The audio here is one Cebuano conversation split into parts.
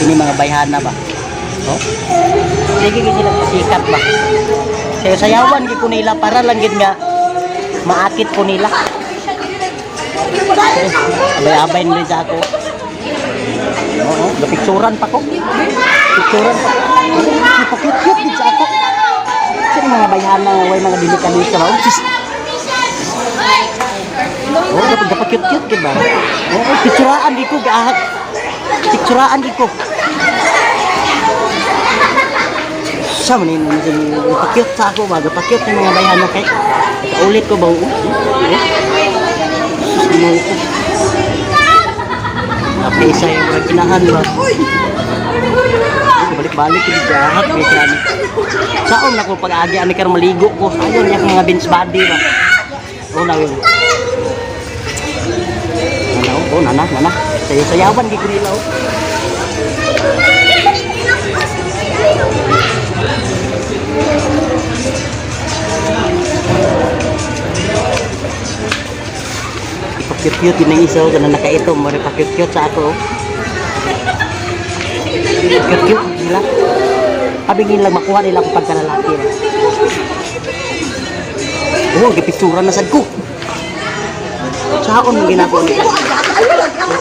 Ini mga bayhana ba. Oh. Sige gid sila pasikat ba. Sayaw-sayawan gid ko nila para lang gid nga maakit ko nila. Abay-abay nila sa ako. Oo, gapikturan pa ko. Picturan pa. Ipakit-cute gid sa ako. Sino mga bayhana nga way mga delikadesa ba? Oh, sis. Oh, dapat dapat cute-cute gid ba? Oo, picturaan gid ko gaahak. Picturaan gid ko. Sa man ni cute sa ako ba? Gapakute yung mga bayhana kay kaulit ko ba? Oo. Oo. Sus, Ginoo ko. Tapi isa yung mga kinahan ba? Balik-balik yung jahat may kani. Saon ako pag-agi ani karon maligo ko. Sayon niya mga bench body ba. Oh, na yun. Nana, oh, nana, nana. Sayo-sayawan gid ko nila oh. Ipakute-cute yun ang isa oh, kanang nakaitom mo ipakute-cute sa ako. Oh. Cute-cute nila. Sabi nila makuha nila akong pagkalalaki. Oh, gipicturan na sad ko. Saon mo ginagawa nila?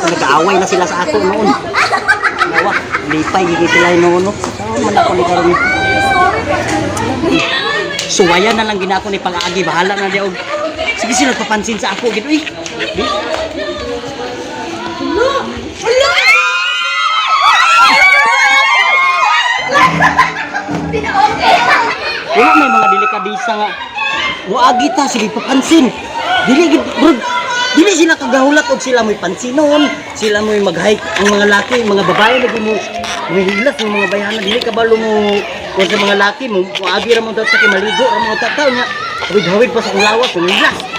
Nag-aaway na sila sa ako noon. Nawa, lipay gigi sila noon. No? Saon man ako ni karon. Suwayan na lang ginako ni pag-agi, bahala na diya og. Sige sila papansin sa ako gid uy. Di. Wala may mga delikadesa nga. Muagi ta sige papansin. Dili gid bro. Dili sila kagahulat og sila mo'y pansinon, sila mo'y mag-hike ang mga laki, mga babae lagi mo hilas ng mga bayana dili kabalo mo kung sa mga laki mo muagi ra mo daw sa kay maligo ra mo tataw nya. Hawid-hawid pa sa akong lawas, hilas.